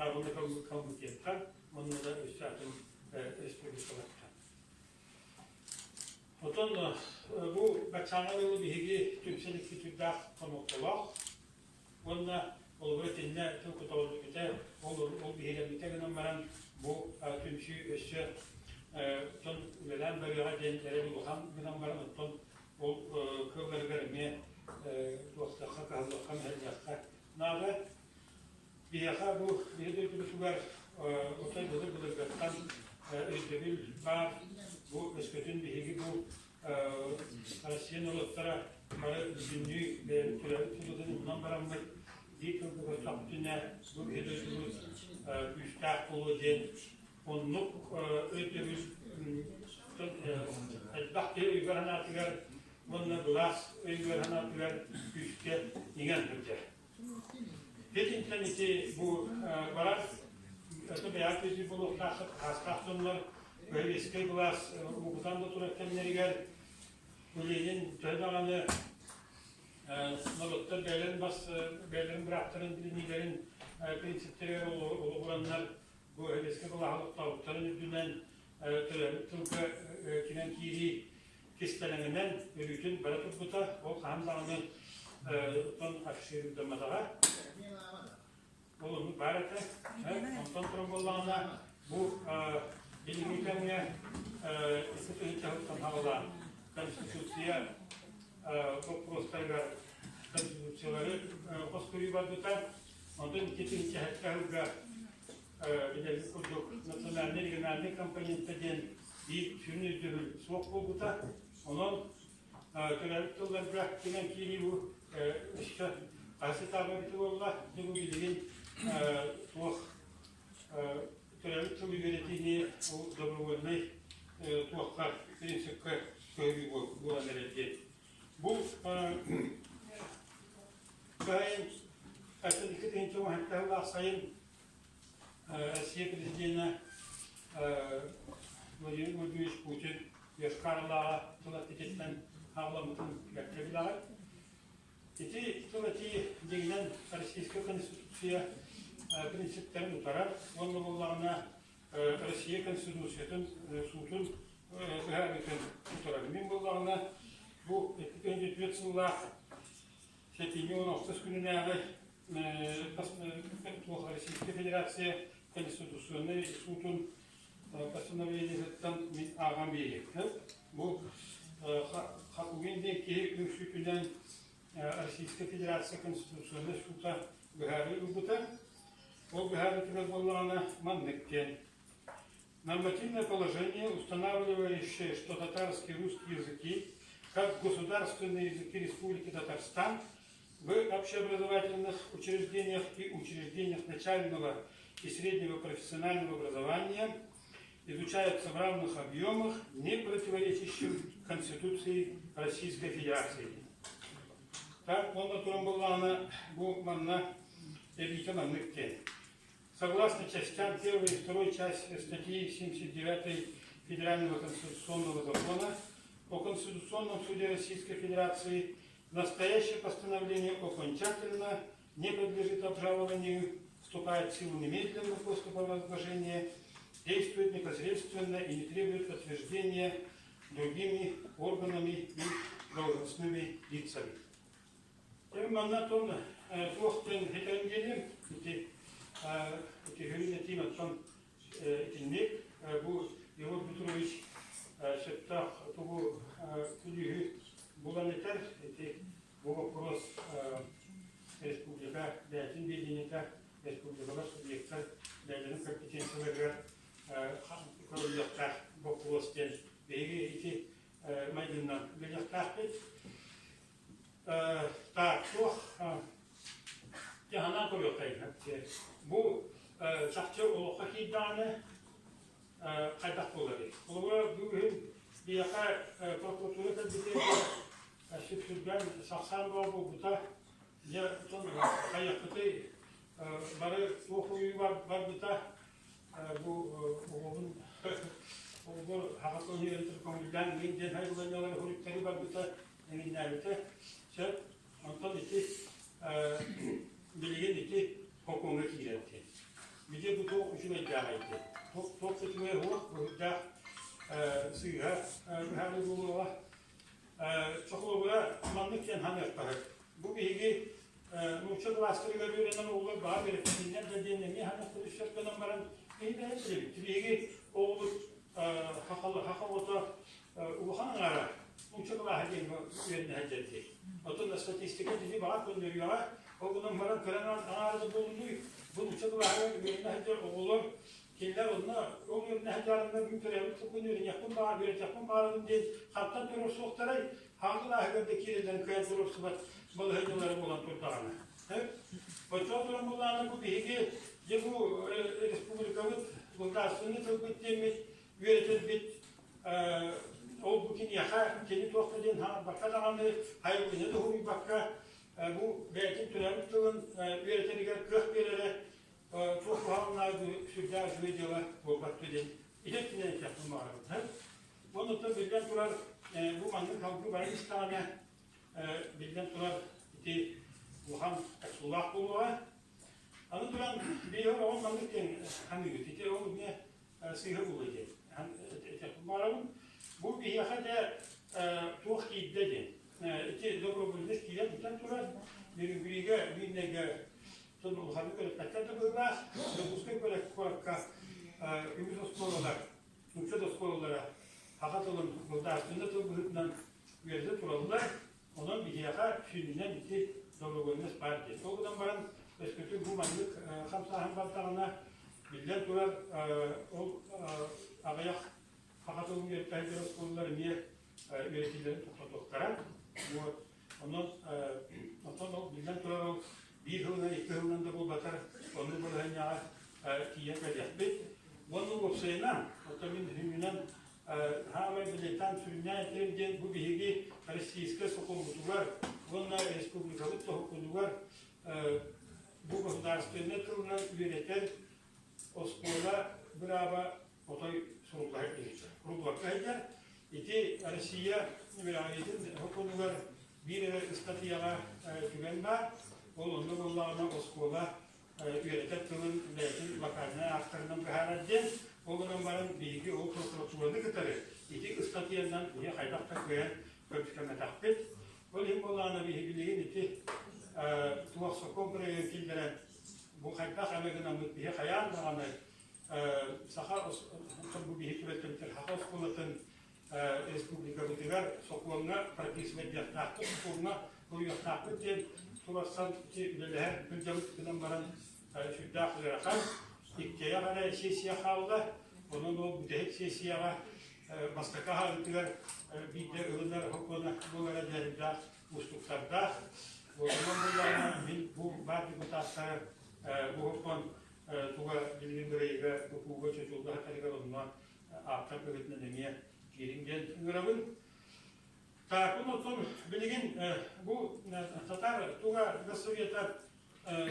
Хаабылы Калмыкияттан уонна да өссө атын республикалартан. Отон бу баччааҥҥа дылы биһиги түмсэн икки хонуктолоох уонна холобура итиннэ тыл көтөҕүллүбүтэ, ол ол биһирэммитэ гынан баран бу түмсүү өссө дьон үлэлээн барыаҕа диэн эрэл улахан гынан баран оттон ол кыалларыгар эмиэ туохтахха кыһаллыахха мэһэллиэххэ наада. Биһиэхэ бу биһи дойдубутугар отой былыр-былыргаттан өйдөбүл баар. Бу өскөтүн биһиги бу Россия норуоттара бары бүтүннүү бэйэбит төрөөбүт тылбытын умнан бараммыт биир тылга көрсөхпүтүнэ бу биһи дойдубут күүстээх буолуо диэн оннук өйдөбүл элбэх киһи өйүгэр санаатыгар уонна былаас өйүгэр санаатыгар күүскэ иҥэн сылдьар. Итинтэн ити бу барар это бэйэҕит өйдүүр буолуохтааххыт, хаастаах дьоннор Сэбиэскэй былаас угутан да турар кэмнэригэр Ленин төһө даҕаны норуоттар бэйэлэрин бас бэйэлэрин бырааптарын билиниилэрин принциптэригэр олоҕураннар бу сэбиэскэй былааһы олохтообуттарын үрдүнэн төрөөбүт тылга кимэн киирии кистэлэҥинэн өрүүтүн бара турбута. Ол хаһан даҕаны оттон афишируйдамматаҕа. Ол оннук баар этэ. Онтон туран буоллаҕына, бу билиҥҥи кэмҥэ икки тыһыынча саҕалаан Конституция боппуруостарыгар конституциялары хос көрүү барбыта. Онтон 2007 сылга билэргит курдук национальнай региональнай компонента диэн биир сүрүн өйдөбүл суох буолбута. Онон төрөөбүт тылларга кимэн киирии бу өссө хас этаба эбитэ буолла. Дьэ бу билигин туох төрөөбүт тыл үөрэтиини ол добровольнай туохха принципкэ көһөрүү буолан эрэр диэн. Бу сайын 2002 сыллаах сайын Россия президенэ Владимир Владимирович Путин Йошкар-Олаҕа тыл эппититтэн хаалламмытын бэркэ билэҕит. Ити тыл этии дьиҥинэн Российскай Конституция принциптэрин утарар уонна буоллаҕына Россия Конституциятын суутун быһаарыытын утарар. Мин буоллаҕына бу 2004 сыллаах сэтинньи 16 күнүнээҕи Российскай Федерация Конституционнай суутун постановлениетыттан мин ааҕан биэриэхпин. Бу Хакугин диэн киһи үҥсүүтүнэн Российскай Федерация Конституционнай суута быһаарыы ылбыта. Ол быһаарыытыгар буоллаҕына маннык диэн. Нормативное положение, устанавливающее, что татарский и русский языки, как государственные языки Республики Татарстан, в общеобразовательных учреждениях и учреждениях начального и среднего профессионального образования изучаются в равных объемах, не противоречащих Конституции Российской Федерации. Так, онно туран буоллаҕына, бу манна эбиитэ маннык диэн. Согласно частям 1 и 2 части статьи 79 Федерального конституционного закона о Конституционном суде Российской Федерации настоящее постановление окончательно не подлежит обжалованию, вступает в силу немедленно после провозглашения, действует непосредственно и не требует подтверждения другими органами и должностными лицами. Манна тон туох диэн этэн диэним ити ити сүрүн этиим оттон итинник бу Егор Петрович сөптөөх тугу күлүүһү булан этэр ити бу вопрос республика бэйэтин биэдинэтэ республикалар субъектар бэйэлэрин компетенцияларыгар көрүллүөхтээх боппуруос диэн биһиги ити майгыннан билиэхтээхпит. Так, суох дьаһанан көрүөххэйин. Бу чахчы олоххо киирдэҕинэ хайдах буоларый? Холобура, бүгүн биһиэхэ прокуратура кэлбитигэр сүпсүлгэн сахсаан бөҕө буолбута. Дьэ, оттон хайыахпытый бары туох уйуу барбыта бу оҕобун оҕобор хаҕа көһүйэн көҥүллээн мин диэн хайгыланньалары хуруттары барбыта эҥиннээбитэ сөп онтон ити билигин ити хокуоҥҥа киирэр диэн. үчүгэйдээҕэй диэн. Туох да үчүгэй суох, быһыйдаах сыыһа быһаарыы буолуоҕа. Чохолобура маннык диэн ханыахтаһар. Бу биһиги нуучча кылаастарыгар үөрэнэн оҕолор баҕа үөрэппитиннэр да диэн эмиэ ханыахтары сөп гынан баран биһиги бэйэ билэбит. Биһиги оҕобут саха оҕото улахан аҥаара нуучча кылааһа диэн үөрэнэ сылдьар дии. Оттон статистика дии баҕар көннөрүөҕэ, ол гынан баран кыра аҥаара да буолунуй, бу нуучча кылааһыгар үөрэнэ сылдьар оҕолор кинилэр онно ол үөрэнэ сылдьарына мин төрөөбүт тылбын үөрэниэхпин баҕар, үөрэтиэхпин баҕарабын диэн хантан туруорсуохтарай, хаҥа кылааһыгар да киирэллэрин кыайан туруорсубат балаһыанньалара буолан турдаҕына. Оччоҕо туран буллаҕына бу биһиги дьэ бу республикабыт государственный тылбыт диэммит үөрэтэрбит ол бу киниэхэ кини туох да диэн хаҥарбакка даҕаны айылгыны да уһуйбакка бу бэйэтин төрөөбүт тылын үөрэтэригэр кыах биэрэрэ туох куһаҕаннаах сүрдээх үчүгэй дьыала буолбат диэн ити өттүнэн этиэхпин баҕарабын. Оннуттан биллэн турар бу маннык салгыы баран истэҕинэ биллэн турар ити улахан охсуулаах буолуоҕа. Аны туран биһиги оҕом маннык диэн ханыыбыт. Ити ол эмиэ сыыһа буолуо диэн этиэхпин баҕарабын. Бу биһиэхэ дьэ туох киирдэ диэн. Ити добровольность киирэн бүтэн турар. Нерюнгригэ Миирнэйгэ улаханнык өрөппөттөр да быһыылаах. Дьокуускай куоракка үгүс оскуолалар, нуучча да оскуолалара саха тылын государственнай тыл быһыытынан үөрэтэ тураллар. Онон биһиэхэ сүнньүнэн ити добровольность баар диэн. Ол гынан баран, өскөтүн бу маннык хамсааһын бардаҕына, биллэн турар, ол аҕыйах саха тылын үөрэттэрэр оскуолалар эмиэ үөрэтиилэрин тохтотуохтара. Вот. Онон, оттон ол биллэн турар ол биир сылынан, икки сылынан да буолбатар, оннук балаһыанньаҕа тиийэн кэлиэхпит. Уонна уопсайынан, оттон мин сүнньүнэн Хаамай билетан сүрүннээн этэрим диэн бу биһиги российскай сокуоммутугар уонна республикабыт тоһуккунугар бу государственнай тылынан үөрэтэр оскуола бырааба отой суруллар суруллубакка сылдьар. Ити Россия үөрэҕириитин сокуонугар биир эрэ ыстатыйаҕа түгэн баар. Ол онно буоллаҕына оскуола үөрэтэр тылын бэйэтин локальнай ааттарынан быһаарар диэн, ол гынан баран биһиги ол прокуратураны кытары ити ыстатыйанан биһи хайдах да кыайан көмүскэммэтэхпит. Ол иһин буоллаҕына биһи билигин ити туох сокуон бырайыагын киллэрэн бу хайдах эмэ гынаммыт биһи хайаан даҕаны саха бу биһи түбэлтэбитигэр саха оскуолатын республикабытыгар сокуоҥҥа прописывайдыахтаахпыт, сокуоҥҥа суруйуохтаахпыт диэн туруорсан үлэлэһэр сылдьабыт гынан баран сүрдээх ыарахан. Иккиэйэх эрэ сессия хаалла, онон ол бүтэһик сессияҕа бастакы аһаабытыгар биирдэ ылынар сокуона буолара дьайдаах, уустуктардаах. Онон буллаҕына мин бу баар депутаттары бу сокуон туга билигин бырайыга тутууга чочулла сытарыгар онно ааптар быһыытынан эмиэ киириҥ диэн ыҥырабын. Так, онтон билигин бу татар туга госсовета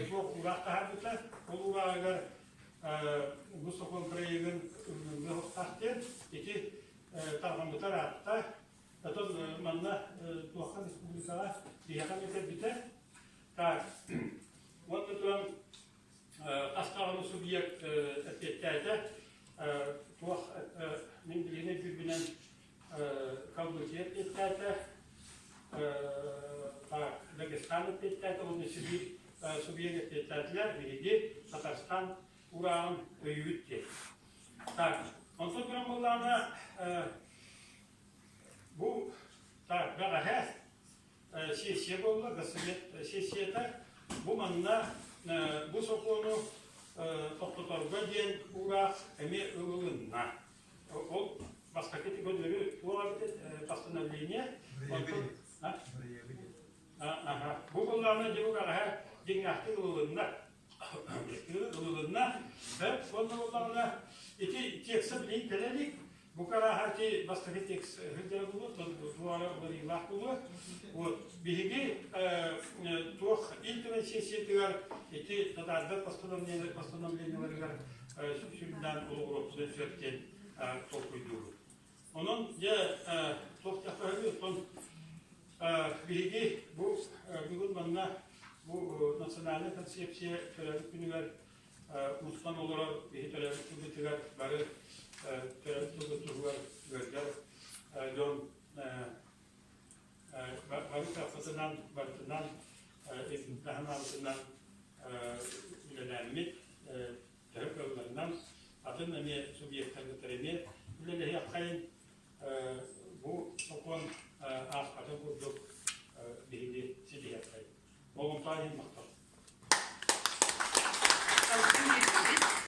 туох уураах таһаарбыта, ол уурааҕыгар бу сокуон проегын ылыныахтаах диэн ити тарҕаммыта ыраатта. Отон манна туохха республикаҕа биһиэхэ кэлбитэ. Так, уонна туран Хас даҕаны субъект эппиэттээтэ. Туох мин билигин өйдүүрбүнэн Калмыкия эппиэттээтэ, Дагестан эппиэттээтэ уонна Сибиир субъект эппиэттээтилэр. Биһиги Татарстан урааҕын өйүүбүт диэн. Так, онтон туран буоллаҕына бу так бэҕэһээ сессия буолла, Госсовет сессията. Бу манна бу сокуону тохтоторго диэн уураах эмиэ ылылынна. Ол бастакы көннөрү туох эбит постановление. Бу буоллаҕына дьэ бу бэҕэһээ дьиҥнээхтик ылылынна. Ылылынна. Уонна буоллаҕына ити текстэ билигин кэлэ илик. Бу карааһа ити бастакы текст сылдьара буолуо, туора уларыйыылаах буолуо. Вот биһиги туох Ил Түмэн сессиятыгар ити татаардар постановлениеларыгар сүрүннээн олоҕуруохпутун сөп диэн толкуйдуубут. Онон дьэ туох диэххэ оттон биһиги бу бүгүн манна бу национальнай концепция төрөөбүт күнүгэр. Мустан олорор биһи төрөөбүт тылбытыгар бары төрөөбүт тылбыт туһугар ыалдьар дьон бары кыахпытынан барытынан таһымабытынан үлэлээммит төһө кыалларынан атын эмиэ субъектаргытар эмиэ үлэлэһиэххэйин. Бу сокуон.